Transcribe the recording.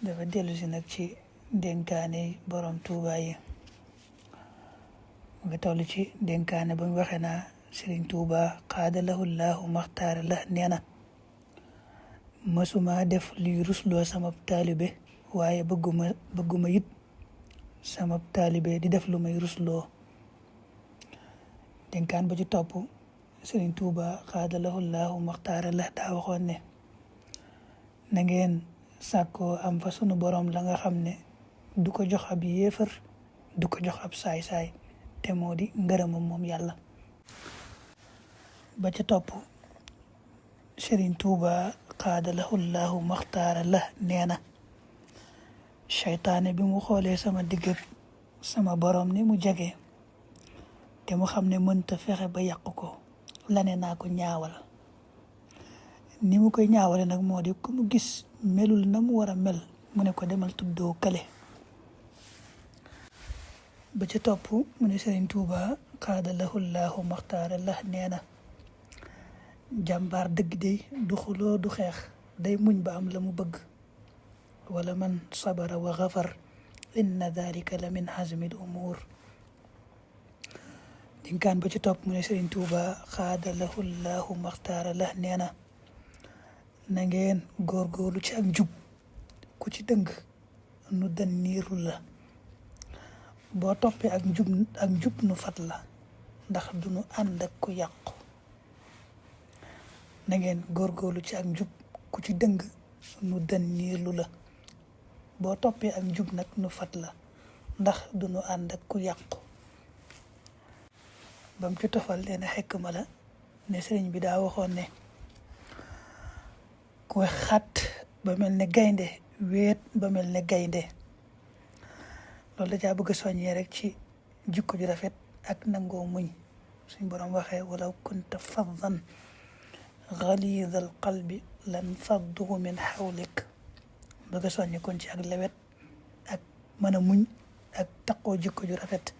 dafa dellu si nag ci dénkaane borom Tuuba yi nga toll ci dénkaane ba mu waxee naa Sëriñ Tuuba xaada lahu laahu maxtaara la nee na mësuma def luy rusloo sama taalibe waaye bëgguma it sama taalibe di def lu may rusloo. dénkaan ba ci topp Sëriñ Tuuba xaada lahu laahu maxtaara la daa waxoon ne na ngeen sàkkoo am fa sunu borom la nga xam ne du ko jox ab yéefar du ko jox ab saay-saay te moo di ngërëmam moom yàlla. ba ca topp Sëriñ Tuuba xaada lahu laahu maxtaara la nee na seytaane bi mu xoolee sama digg ak sama borom ni mu jege te mu xam ne mënta fexe ba yàq ko la ne naa ko ñaawal. ni mu koy ñaawale nag moo di ku mu gis melul na mu war a mel mu ne ko demal tuddoo kale. ba ca topp mu ne Sëriñ Tuuba xaada lahu laahu maxtaara la nee na jàmbaar dëgg day du xuloo du xeex day muñ ba am la mu bëgg wala man sabara wa xafar inna dalika la min hazmil umuur. dénkaan ba ci topp mu ne Sëriñ Tuuba xaada lahu laahu maxtaara la nee na na ngeen góorgóorlu ci ak njub ku ci dëng nu dan niiru la boo toppee ak njub nu fat la ndax du nu ànd ak ku yàqu. na ngeen góorgóorlu ci ak njub ku ci dëng nu dan niiru la boo toppee ak njub nag nu fat la ndax du nu ànd ak ku yàqu. bam ci tofal leen xekk ma la ne sëriñ bi daa waxoon ne ku xat ba mel ne gaynde wéet ba mel ne gaynde. loolu da caa bëgg a soññee rek ci jikko ju rafet ak nangoo muñ suñ borom waxee walaw kunta faddan ghalidal qalbi lan faddu min hawlik. bëgg a soññe kon ci ak lewet ak mën a muñ ak taqoo jikko ju rafet